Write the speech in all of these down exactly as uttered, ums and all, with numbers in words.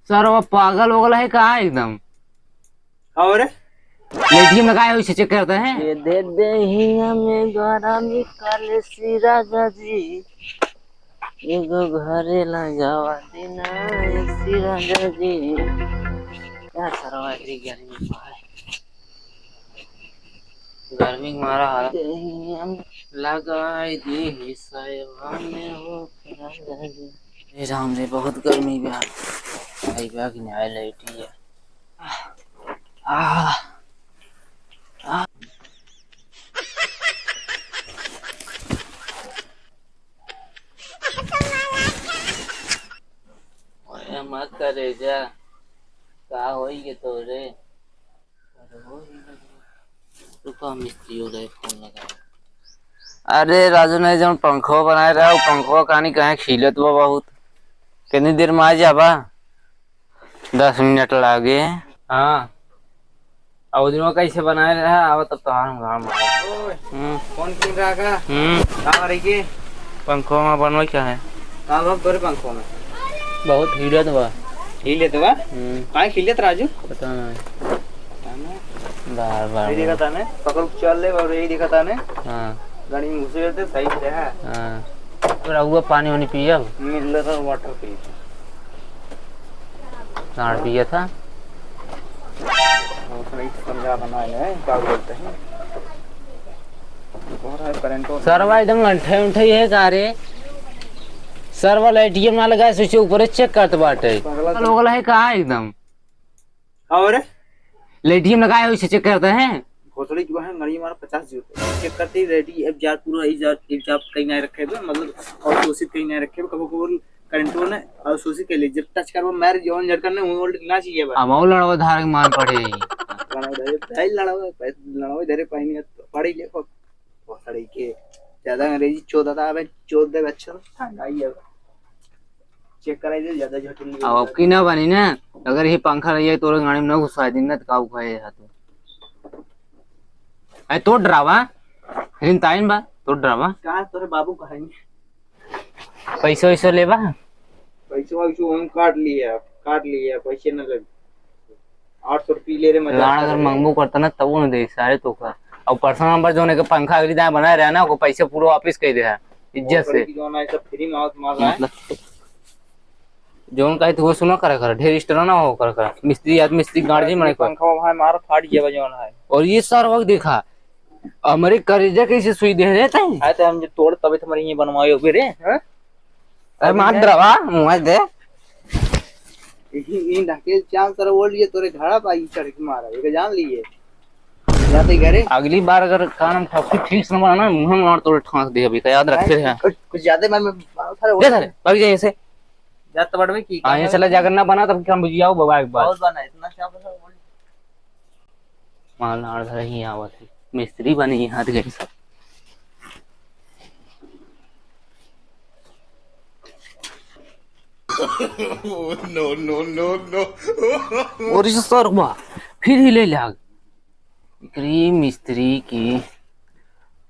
सरवा पागल हो गला है का एकदम? और? लेटिए में काहे वैसे चेक करते हैं? ये दे दे ही हमें गरमी काले सी राजा जी, एगो घरे लगावा देना ए सी राजा जी। क्या सरवा इतनी गर्मी में है? गर्मी के मारा हालत। दे ही हम लगाई दी ही सायवा में हो राजा जी। ए राम रे, बहुत गर्मी बा। आई बा कि नहीं, आई लाइट ही है। आह, आह, आह। ओए, मत करे जा, का होई के तोरे? रुका, मिस्त्री हो गए, फोन लगा। अरे राजू, नहीं, जौन पंखवा बनाए रहा, वो पंखवा कहानी कहे खिलत बा बहुत। कितनी देर में आ जाबा? दस मिनट लागे। हाँ। और दिन कैसे बनाए रहा, आवा तब तो हम गाँव में। ओए, हम्म। फोन किन रहा का? हम्म। का रही के? पंखवा में बनवा क्या है? का भाव तोरे पंखवा में? बहुत हिलत बा। हिलत बा? हम्म। काहे हिलत, राजू? पता नहीं। पता नहीं। बार, बार, यही बार। देखा ताने, पकड़ के चल ले और यही देखा ताने। हाँ। गाड़ी में घुसे रहते, सही से रहा। हाँ। तो रहुआ पानी वानी पियब? मिनरल वाटर पी। साढ़ पिया था। उसने एक समझा बनाए हैं, क्या बोलते हैं? और है करंट और सरवा एकदम अंठे उंठे ही है का रे? सरवा लाइटियम ना लगाए, सोचे ऊपर चेक करत बाटे। पगला हो गला है का एकदम? और? लेटियम लगाए हुए से चेक करते हैं। भोसड़ी जो है, गाड़ी हमारा पचास जी होते हैं। चेक करते ही रेडी, अब जा पूरा ही जा, एक जा कहीं नहीं रखे हुए, मतलब, और कोशिश कहीं नहीं रखे हुए, कभी कभी करंट होने और सोसी के लिए जब टच करबो, मार जौन झटकन ने, वो वोल्ट ना चाहिए बा। अब और लड़वा धार के मार पड़े। लड़वा धारे, भाई लड़वा, भाई लड़वा धारे पानी है, तो पड़ी ले, वो, वो सड़ी के। ज्यादा अंग्रेजी चोद आता, अबे चोद दे, अच्छा, ठंडा ही है। चेक कराई दे, ज्यादा झटक नहीं अब होता। अब की ना बनी ना, अगर ये पंखा रही है, तो गाड़ी में ना घुसा दिन ना, तो का उखाए है तू? अरे तो डरावा, रिन ताइन बा, तो डरावा। कहाँ तोरे बाबू कहेंगे? पैसा वैसा लेबा? पैसा वैसा हम काट लिए, काट लिए, पैसे न लगे। आठ सौ रुपये ले रे, मजाक लाड़ कर अगर रहे। मंगबो करता ना, तब न दे सारे तो का। और पर्सनल नंबर जो उनके पंखा अगली दाएं बनाए रहे ना, वो पैसे पूरा वापस कर दे है, इज्जत से। जो ना, सब फ्री में आवत माल है। मतलब, जौन कहे तो वो सुना करा कर, ढेर स्टरा ना हो करा कर। मिस्त्री आदमी, मिस्त्री गाड़ी में नहीं कर। पंखा वहाँ मार फाट गया बा जौन है। और ये सार वक्त देखा, हमरे करेजा कैसे सुई दे रहे तई। आए तो हम जो तोड़ तबे तो हमारे ये बनवाए हो रे, हाँ? अरे मार डरावा, मुआ दे। ये, ये ढकेल चाल सर बोल लिए तोरे घड़ा पा ई चढ़ के मारा, ये जान लिए। जाते घरे। अगली बार अगर कान में ठपकी ठीक से ना बना ना, मुंह में मार तोड़े ठांस दे अभी, तो याद रखे हैं। कुछ, कुछ ज्यादा मन में मार सारे दे सारे, भाग जाइए से। जात बड़वे की हाँ, ये काम चला है? जाकर ना बना तब क्या बुझियाओ बाबा एक बार। बहुत बना, इतना क्या बना बोल। माल नाड़ धर ही आवत है। मिस्त्री बने ही हाथ गए सब। No, no, no, no। और इसे सर हुआ, फिर ही ले लाग। एकरी मिस्त्री की,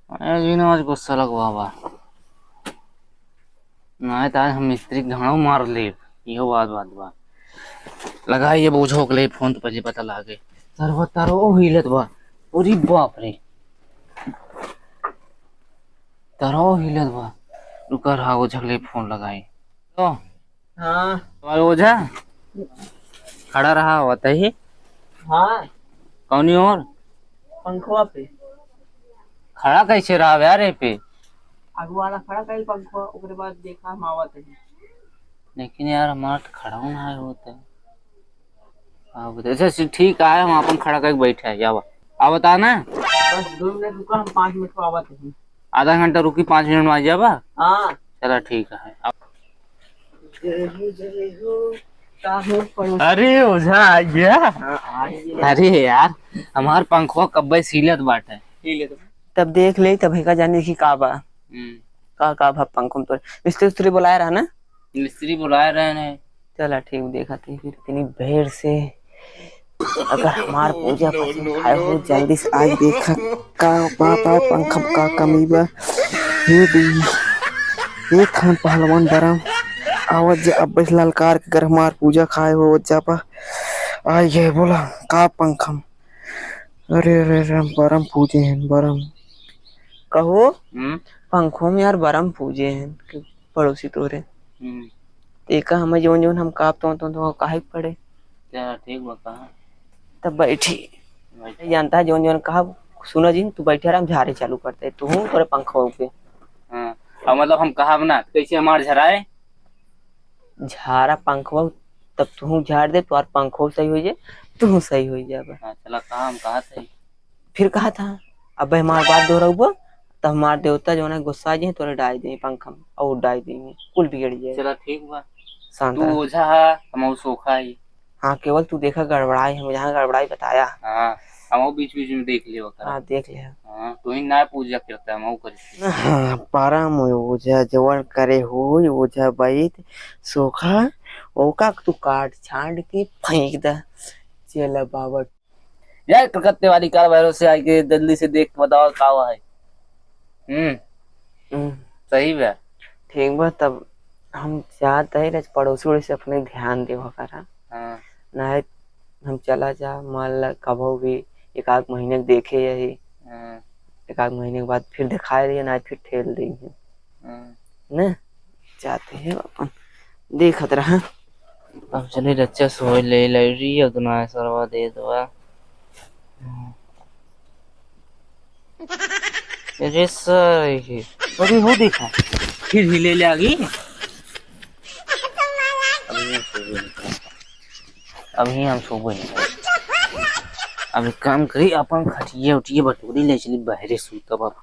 अरे जी ना आज गुस्सा लगवा बा। नाहीं त आज हम मिस्त्री के घाणो मार लेब। इहो बात, बात बा। लगाई अब ओझा ओकले फोन त पहिले पता लागे। तरवा, तरवा हिलत बा। अरे बाप रे। तरवा हिलत बा। रुका रहा, ओझा के फोन लगाई। तो, हाँ। हमारे ओझा खड़ा रहा होता ही। हाँ। कौनी ओर? पंखवा पे। खड़ा कैसे रहा यार ए पे? अगवाड़ा खड़ा कइल पंखवा, ओकरे बाद देखा हम आवत है। लेकिन यार हमारा तो खड़ा होना है होता है। अब जैसे सी-, ठीक है, हम अपन खड़ा करके बैठे हैं, आवा। आवता ना? बस दो मिनट रुका, हम पाँच मिनट को आवत है। आधा घंटा रुकी, पाँच मिनट में आ जाबा? हाँ। चला ठीक है। अब जय हो, जय हो, का हो पड़ोस? अरे ओझा आ गया। हाँ, आ गया। अरे यार, हमार पंखवा कब्बे सीलत बाटे। सीलत बा। तब देख ले, तब का जाने की का बा। हम्म। का, का भा पंखवा में तोरे मिस्त्री उस्त्री बुलाए रहा ना? मिस्त्री बुलाए रहे ने। चला ठीक, देखा थे फिर इतनी भीड़ से। अगर हमार पूजा पसंद खाए हो, जल्दी से आज देखा का बात है, पंखा में का कमी बा। हे दी, एक हम पहलवान बरम। आवत जा, अब बस ललकार के गरमार पूजा खाए हो जा पा। आई है बोला, का पंखम? अरे, अरे, अरे, हम बरम पूजे हैं, बरम। कहो, हम्म? पंखो में यार बरम पूजे हैं कि पड़ोसी तोरे। हम्म। एका हमें जौन जौन हम काप तो, तो, तो काहे के पड़े? चला ठीक बा, कहा। तब बैठी। बैठी। जानता है जौन जौन कहा, सुनो जी, तू बैठे आराम झारे चालू करते, तू हूँ तोरे पंखो पे। हाँ, अब मतलब हम कहब ना, तो कैसे हमार झराए? झारा पंखवा, तब तू झाड़ दे, तोर पंखो सही हो जाए, तू सही हो जाबा। हाँ, चला, कहा हम कहा थे। फिर कहा था, अब हमार बात दोहराउबो, तब हमार देवता जौन है गुस्सा जे तोरे डाई दे पंखा में, और डाई दे, कुल बिगड़ जाए। चला ठीक बा। शांत तू रह। ओझा हा, हम सोखा ही। हाँ, केवल तू देखा गड़बड़ाई, हम जहाँ गड़बड़ाई बताया। हाँ, हम वो बीच बीच में देख लियो ओकरा। हाँ, देख ले। हाँ, तू ही ना पूजा करता, हम वो करी। हाँ, परम ओझा जवन करे होई, ओझा बैद सोखा, ओका तू काट छांट के फेंक दा। चला बाबा। यार, कलकत्ते वाली कार भैरव से आके जल्दी से देख के बताओ का हुआ है। हम्म। हम्म। सही बा। ठीक बा, तब हम जात है, पड़ोसी वड़ोसी अपने ध्यान देवा करा। हाँ। नाहीं हम चला जा, मान ला कबो भी एक आध महीने के देखे यही। हाँ। एक आध महीने के बाद फिर दिखाए रहिए, नाहीं फिर ठेल देंगे। हाँ। ने? जाते हैं अपन, देखत रहा। अब चले रच्चा सोए ले लैरी, अब दुना सरवा दे दवा। अरे सर, ये, अरे वो देखा, फिर हिले ले आगी। अभी हम सोबे नहीं करब। अभी हम सोबे नहीं करब। अभी काम करी, अपन खटिया उटिया बटोरी ले चली बहरे सूतब अब।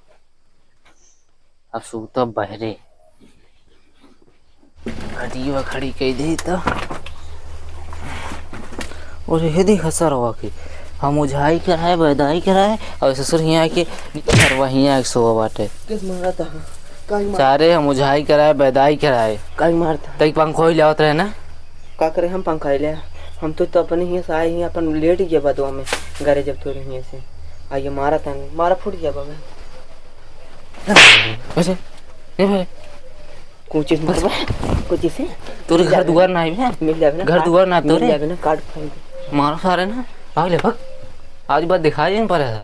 अब सूतब बहरे। खटिया खड़ी कई दे तो। और ये देखा सरवा के, हम ओझाई कराए, बैदाई कराए, और ससुर हियाँ के, सरवा हियाँ के सोवा बाटे। किस मारा था? काहे मारा? सारे हम ओझाई कराए, बैदाई कराए। काहे मारता? तई पंखो ही लावत रहे ना। का करे हम पंखा ले? हम तो, तो अपने हियाँ से आए ही, अपन लेट गया बदवा में, घरे जब तोरे हियाँ से। आ ये मारा था, मारा फूट गया बाबा। कैसे? ए भाई। कुछ इस बस। कुछ इसे? तोरे मिल घर जावे दुआर ना। ना आइबे? मिल जावे ना, घर काट, दुआर ना मिल तोरे? जावे ना, काट फाड़ दे। मारो सारे ना, भाग ले, भाग। आज बात दिखाई नहीं पड़े है।